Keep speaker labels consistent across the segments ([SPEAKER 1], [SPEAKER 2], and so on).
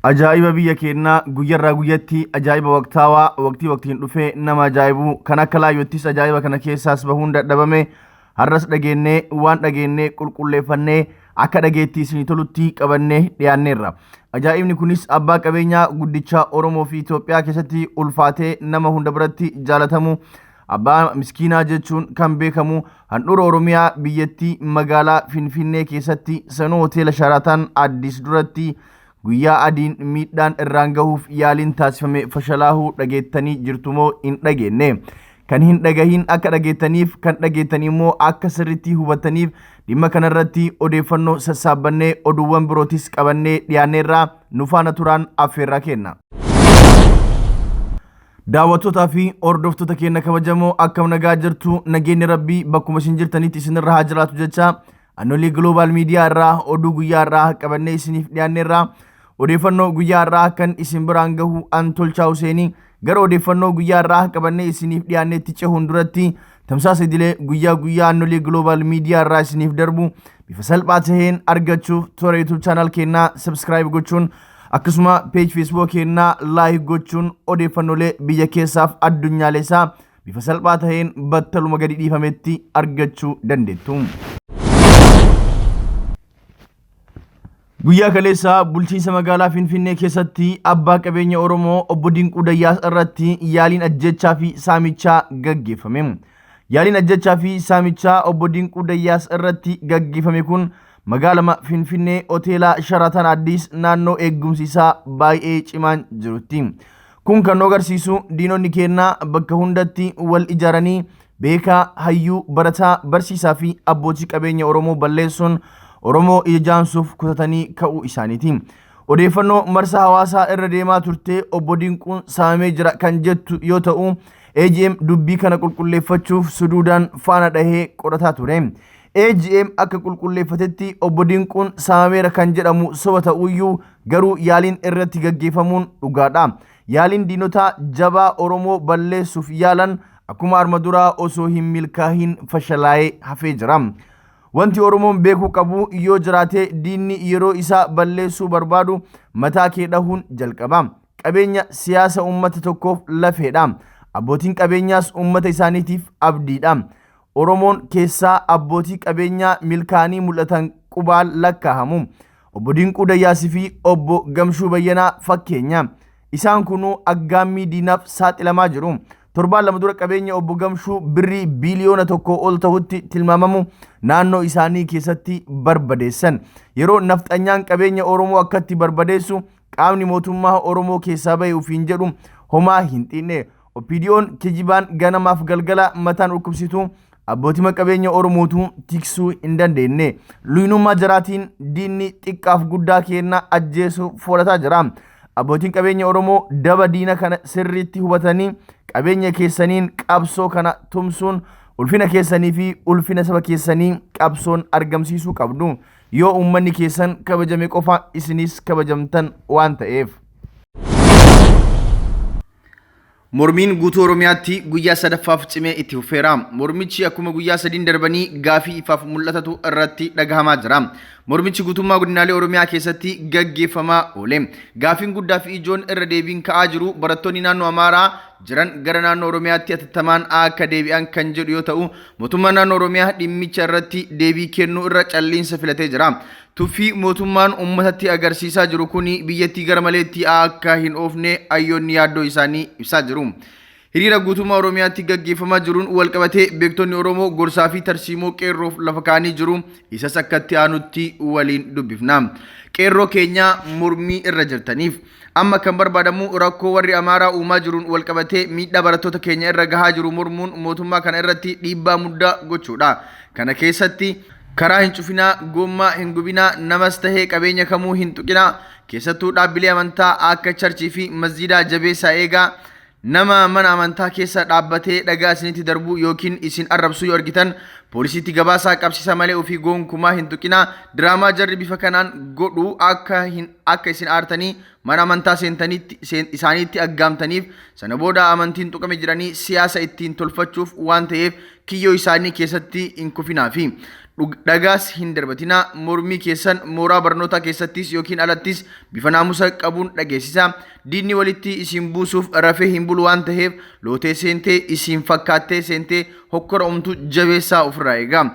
[SPEAKER 1] Ajaa'iba biyya keennaa guyyarraa guyyatti ajaa'iba waqtaawaa waqtii waqtiin dhufee nama ajaa'ibu kan akka laayyottis ajaa'iba kana keessaas bahuun dadhabame har'as dhageennee waan dhageennee qulqulleeffannee akka dhageettii isinii tolutti qabannee dhiyaanneerra. Ajaa'ibni kunis abbaa qabeenyaa guddicha Oromoo fi Itoophiyaa keessatti ulfaatee nama hunda biratti jaalatamu abbaa miskiinaa jechuun kan beekamu handhuura Oromiyaa biyyattii magaalaa Finfinnee keessatti sanuu hoteela Sharaatan Addis duratti guyyaa adiin miidhaan irraan gahuuf yaaliin taasifame fashalaahuu dhageettanii jirtumoo hin dhageenne. Kan hin dhagahin akka dhageettaniif kan dhageettan immoo akka sirriitti hubattaniif dhimma kanarratti odeeffannoo sassaabbannee oduuwwan birootis qabannee dhiyaanneerraa nu faana turaan affeerraa kenna. Daawwattootaa fi hordoftoota keenya kabajamoo akkam nagaa jirtu nageenyi rabbii bakkuma isin jirtanitti isinirra haa jiraatu jecha Anolii Global Media irraa oduu guyyaa irraa qabannee isiniif dhiyaanneerra. Odeeffannoo guyyaa irraa kan isin biraan gahu an Tolchaa Huseenii gara odeeffannoo guyyaa irraa qabannee isiniif dhiyaanneetti cehuun duratti tamsaasa idilee guyyaa guyyaa Anolii Global Media irraa isiniif darbu bifa salphaa taheen argachuuf toora YouTube channel keenyaa subscribe gochuun akkasuma page Facebook keenyaa like gochuun odeeffannoolee biyya keessaaf addunyaalessaa bifa salphaa taheen battaluma gadi dhiifametti argachuu dandeettu. Guyyaa kaleessaa bulchiinsa magaalaa Finfinnee keessatti abbaa qabeenya Oromoo obbo Dinquu Dayyaas irratti yaaliin ajjechaa fi saamichaa gaggeeffame. Yaaliin ajjechaa fi saamichaa obbo Dinquu Dayyaas irratti gaggeeffame kun magaalama Finfinnee hoteela Sharaatan Addis naannoo eegumsi isaa baay'ee cimaan jirutti. Kun kan nu agarsiisu diinonni keenya bakka hundatti wal ijaaranii beekaa, hayyuu, barataa, barsiisaa fi abbootii qabeenya Oromoo balleessuun Oromoo ija jaamsuuf kutatanii ka'uu isaaniiti. Odeeffannoo marsaa hawaasaa irra deemaa turte obbo Dinquun saamamee jira kan jettu yoo ta'u, AGM dubbii kana qulqulleeffachuuf suduudaan faana dhahee qorataa ture. AGM akka qulqulleeffatetti obbo Dinquun saamameera kan jedhamu soba ta'uyyuu garuu yaaliin irratti gaggeeffamuun dhugaadha. Yaaliin diinotaa jabaa Oromoo balleessuuf yaalan akkuma arma duraa osoo hin milkaahin fashalaa'ee hafee jira. Wanti Oromoon beekuu qabu yoo jiraate diinni yeroo isaa balleessuu barbaadu mataa kee dhahuun jalqaba. Qabeenya siyaasa uummata tokkoof lafeedha. Abbootiin qabeenyaas uummata isaaniitiif abdiidha. Oromoon keessaa abbootii qabeenyaa milkaa'anii mul'atan qubaan lakkaahamu. Obbo Dinquu Dayyaasii fi Obbo Gamshuu Bayyanaa fakkeenya. Isaan kunuu aggaammii diinaaf saaxilamaa jiru. Torbaan lama dura qabeenya Obbo Gamshuu birrii biiliyoona tokko ol ta'utti tilmaamamu naannoo isaanii keessatti barbadeessan. Yeroo nafxanyaan qabeenya Oromoo akkatti barbadeessu qaamni mootummaa Oromoo keessaa bahe ofiin jedhu homaa hin xiinne. OPDOn kijibaan ganamaaf galgala mataan dhukkubsitu abbootima qabeenya Oromootu tiksuu hin dandeenye. Luynummaa jaraatiin diinni xiqqaaf guddaa keenna ajjeesuuf foolataa jira. Abbootiin qabeenya Oromoo daba diina kana sirriitti hubatanii qabeenya keessaniin qabsoo kana tumsuun ulfina keessanii fi ulfina saba keessanii qabsoon argamsiisuu qabdu. Yoo uummanni keessan kabajame qofa isinis kabajamtan waan ta'eef. Mormiin guutuu Oromiyaatti guyyaa sadaffaaf cimee itti fufeera. Mormichi akkuma guyyaa sadiin darbanii gaafii ifaaf mul'atatu irratti dhagahamaa jira. Mormichi guutummaa godinaalee Oromiyaa keessatti gaggeeffamaa oole. Gaafiin guddaa fi ijoon irra deebiin ka'aa jiru barattoonni naannoo Amaaraa jiran gara naannoo Oromiyaatti atattamaan akka deebi'an kan jedhu yoo ta'u, mootummaan naannoo Oromiyaa dhimmicha irratti deebii kennuu irra calliinsa filatee jira. Tuffii mootummaan uummatatti agarsiisaa jiru kun biyyattii gara maleetti akka hin oofne hayyoonni yaaddoo isaanii ibsaa jiru. Hiriira guutummaa Oromiyaatti gaggeeffamaa jiruun walqabatee beektonni Oromoo gorsaa fi tarsiimoo qeerroof lafa kaa'anii jiru. Isas akkatti aanutti waliin dubbifna. Qeerroo keenyaa mormii irra jirtaniif amma kan barbaadamu rakkoo warri Amaaraa uumaa jiruun walqabatee miidhaa barattoota keenya irra gahaa jiru mormuun mootummaa kana irratti dhiibbaa muddaa gochuudha. Kana keessatti karaa hin cufinaa, goommaa hin gubinaa, namas tahee qabeenya kamuu hin tuqinaa, keessattuu dhaabbilee amantaa akka charchii fi masjiidaa jabeessaa eegaa, nama mana amantaa keessa dhaabbatee dhagaa isinitti darbuu yookiin isin arrabsuu yoo argitan poolisiitti gabaasaa qabsiisaa malee ofii gonkumaa hin tuqinaa. Diraamaa jarri bifa kanaan godhu akka hin akka isin aartanii mana amantaa seentanitti isaaniitti aggaamtaniif sana booda amantiin tuqame jedhanii siyaasa ittiin tolfachuuf waan ta'eef kiyyoo isaanii keessatti hin kufinaafi. Dhagaas hin darbatinaa. Mormii keessan mooraa barnootaa keessattis yookiin alattis bifa naamusa qabuun dhageessisaa. Diinni walitti isin buusuuf rafee hin bulu waan taheef lootee seentee isin fakkaattee seentee hokkora uumtu jabeessaa ofirraa eegaa.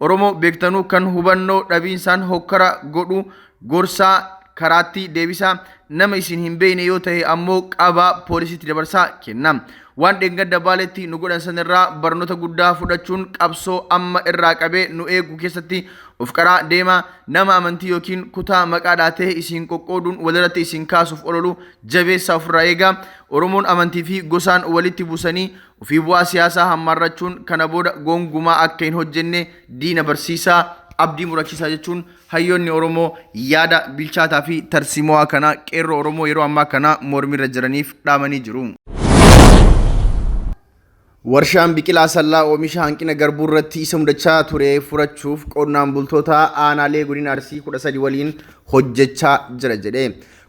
[SPEAKER 1] Oromoo beektanuu kan hubannoo dhabiinsaan hokkora godhu gorsaa karaatti deebisaa. Nama isin hin beekne yoo tahe ammoo qabaa poolisiitti dabarsaa kenna. Waan dheengadda Baaletti nu godhan sanirraa barnoota guddaa fudhachuun qabsoo amma irraa qabee nu eegu keessatti of qaraa deema. Nama amantii yookiin kutaa maqaa dhaatee isin qoqqooduun walirratti isin kaasuuf ololu jabeessaa ofirraa eegaa. Oromoon amantii fi gosaan walitti buusanii ofii bu'aa siyaasaa hammaarrachuun kana booda gonkumaa akka hin hojjenne diina barsiisaa, abdii murachiisaa jechuun hayyoonni Oromoo yaada bilchaataa fi tarsiimawaa kana qeerroo Oromoo yeroo ammaa kana mormiirra jiraniif dhaamanii jiru. Warshaan Biqilaa Asallaa oomisha hanqina garbuu irratti isa mudachaa ture furachuuf qonnaan bultoota aanaalee godina Arsii 13 waliin hojjechaa jira jedhe.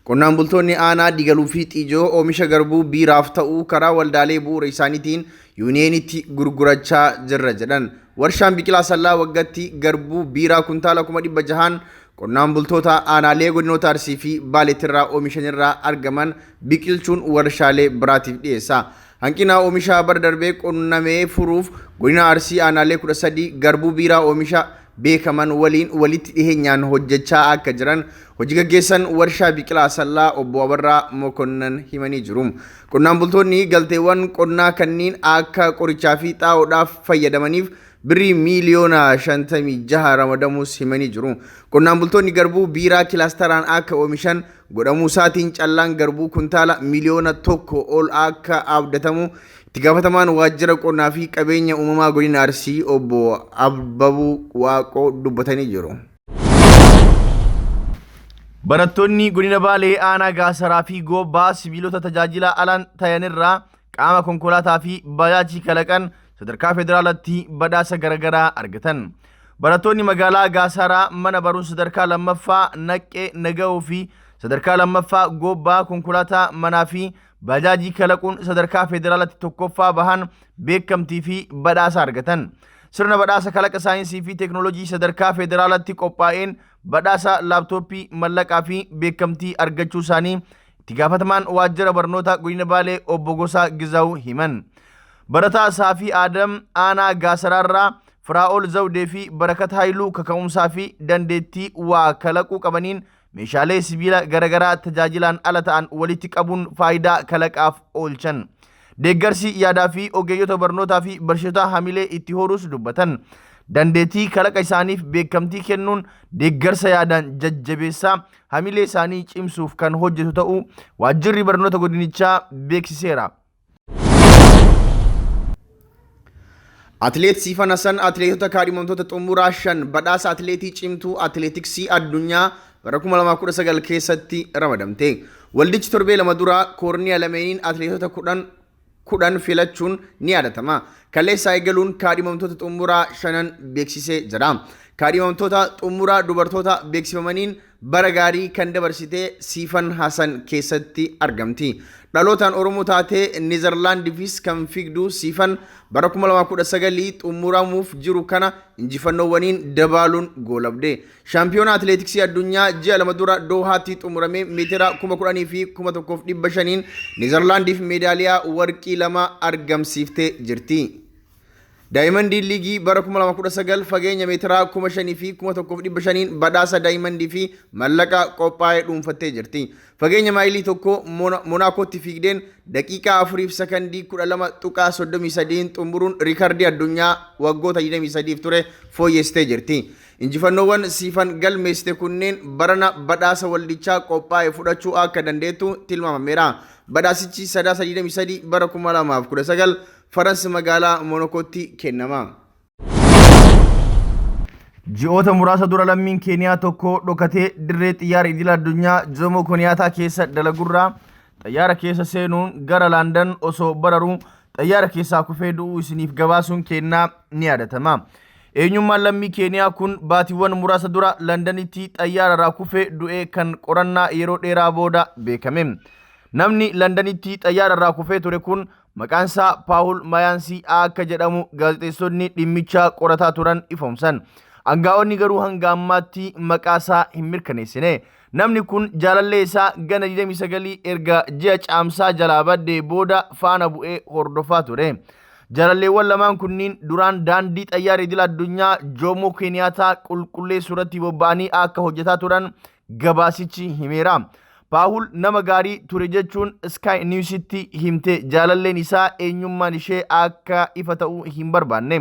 [SPEAKER 1] Qonnaan bultoonni aanaa Digaluu fi Xiijoo oomisha garbuu biiraaf ta'u karaa waldaalee bu'uura isaaniitiin yuuniyeenitti gurgurachaa jirra jedhan. Warshaan Biqilaa Asallaa waggatti garbuu biiraa kuntaala 600,000 qonnaan bultoota aanaalee godinoota Arsii fi Baaleetirraa oomishanirraa argaman biqilchuun warshaalee biraatiif dhiyeessa. Hanqina oomisha bara darbee qunnamee furuuf godina Arsii aanaalee 13 garbuu biiraa oomisha beekaman waliin walitti dhiheenyaan hojjechaa akka jiran hojii gaggeessan warshaa Biqilaa Asallaa obbo Abarraa Mokonnan himanii jiru. Qonnaan bultoonni galteewwan qonnaa kanneen akka qorichaa fi xaa'oodhaaf fayyadamaniif birrii miiliyoona 56 ramadamuus himanii jiru. Qonnaan bultoonni garbuu biiraa kilaasteraan akka oomishan godhamuu isaatiin callaan garbuu kuntaala miiliyoona 1 ol akka abdatamu itti gaafatamaan waajjira qonnaa fi qabeenya uumamaa godina Arsii obbo Abbabuu Waaqoo dubbatanii jiru. Barattoonni godina Baalee aanaa Gaasaraa fi Goobbaa sibiilota tajaajila alaan tayanirraa qaama konkolaataa fi bajaajii kalaqan sadarkaa federaalatti badhaasa garaagaraa argatan. Barattoonni magaalaa Gaasaraa mana barumsa sadarkaa lammaffaa Naqqee Nagahoo fi sadarkaa lammaffaa Goobbaa konkolaataa manaa fi bajaajii kalaquun sadarkaa federaalatti tokkoffaa bahan beekamtii fi badhaasa argatan. Sirna badhaasa kalaqa saayinsii fi teeknooloojii sadarkaa federaalatti qophaa'een badhaasa laaptooppii, mallaqaa fi beekamtii argachuu isaanii itti gaafatamaan waajjira barnoota godina Baalee obbo Gosaa Gizaw himan. Barataa Saafii Aadam aanaa Gaasaraarraa Firaa'ol Zawdee fi Barakat Haayiluu kaka'umsaa fi dandeettii waa kalaquu qabaniin meeshaalee sibiila garaagaraa tajaajilaan ala ta'an walitti qabuun faayidaa kalaqaaf oolchan. Deeggarsi yaadaa fi ogeeyyota barnootaa fi barsiisota hamilee itti horuus dubbatan. Dandeettii kalaqa isaaniif beekamtii kennuun deeggarsa yaadaan jajjabeessaa hamilee isaanii cimsuuf kan hojjetu ta'uu waajjirri barnoota godinichaa beeksiseera. Atileet Siifan Hasan atileetota kaadhimamtoota xumuraa 5 badhaasa atileetii cimtuu atileetiksii addunyaa bara 2019 keessatti ramadamte. Waldichi torbee 2 dura koorniyaa lameeniin atileetota 10 10 filachuun ni yaadatama. Kaleessaa eegaluun kaadhimamtoota xumuraa shanan beeksisee jira. Kaadhimamtoota xumuraa dubartoota beeksifamaniin bara gaarii kan dabarsite Siifan Hasan keessatti argamti. Dhalootaan Oromoo taatee Neezerlaandiifis kan fiigdu Siifan bara 2019 xumuramuuf jiru kana injifannoowwaniin dabaaluun goolabde. Shaampiyoonaa Atileetiksii addunyaa ji'a 2 dura Doohaatti xumurame meetira 10,000 fi 1,500n Neezerlaandiif meedaaliyaa warqii 2 argamsiiftee jirti. Daayimandii Liigii bara 2019 fageenya meetiraa 5,000 fi 1,500n badhaasa daayimandii fi mallaqa qophaa'e dhuunfattee jirti. Fageenya maayilii 1 Monaakootti fiigdeen daqiiqaa 4 fi sakandii 12.33 xumuruun riikardii addunyaa waggoota 23f ture fooyyessitee jirti. Injifannoowwan Siifan galmeessite kunneen barana badhaasa waldichaa qophaa'e fudhachuu akka dandeettu tilmaamameera. Badhaasichi Sadaasa 23 bara 2019 Farans magaalaa Monokootti kennama. Ji'oota muraasa dura lammiin Keeniyaa tokko dhokatee dirree xiyyaara idil addunyaa Joomoo Koniyaataa keessa dalagurraa xayyaara keessa seenuun gara Landan osoo bararuu xayyaara keessaa kufee du'uu isiniif gabaasuun kennaa ni yaadatama. Eenyummaan lammii Keeniyaa kun baatiiwwan muraasa dura Landanitti xayyaara irraa kufee du'ee kan qorannaa yeroo dheeraa booda beekame. Namni Landanitti xayyaara irraa kufee ture kun maqaan isaa Paawul Mayaansii akka jedhamu gaazexeessonni dhimmicha qorataa turan ifoomsan. Angaa'onni garuu hanga ammaatti maqaa isaa hin mirkaneessine. Namni kun jaalallee isaa gana 29 erga ji'a Caamsaa jalaa baddee booda faana bu'ee hordofaa ture. Jaalalleewwan lamaan kunniin duraan daandii xayyaara idil addunyaa Joomoo Keeniyaataa qulqulleessuu irratti bobba'anii akka hojjetaa turan gabaasichi himeera. Paahul nama gaarii ture jechuun Sky Newsitti himte jaalalleen isaa eenyummaan ishee akka ifa ta'uu hin barbaanne.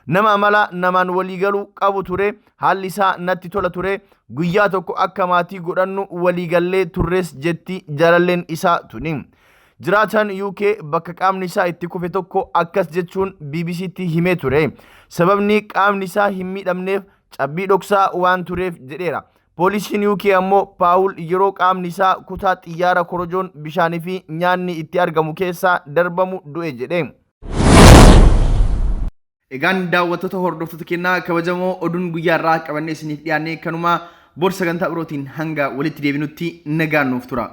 [SPEAKER 1] Nama amala namaan waliigaluu qabu ture, haalli isaa natti tola ture, guyyaa tokko akka maatii godhannu waliigallee turres jetti jaalalleen isaa tuni. Jiraataan UK bakka qaamni isaa itti kufe tokko akkas jechuun BBCtti himee ture. Sababni qaamni isaa hin miidhamneef cabbii dhoksaa waan tureef jedheera. Poolisiin UK ammoo Paawul yeroo qaamni isaa kutaa xiyyaara korojoon bishaanii fi nyaanni itti argamu keessaa darbamu du'e jedhe. Egaan daawwattoota hordoftoota kennaa kabajamoo oduun guyyaa irraa qabannee isiniif dhiyaanne kanuma bor sagantaa birootiin hanga walitti deebinutti nagaan nuuf tura.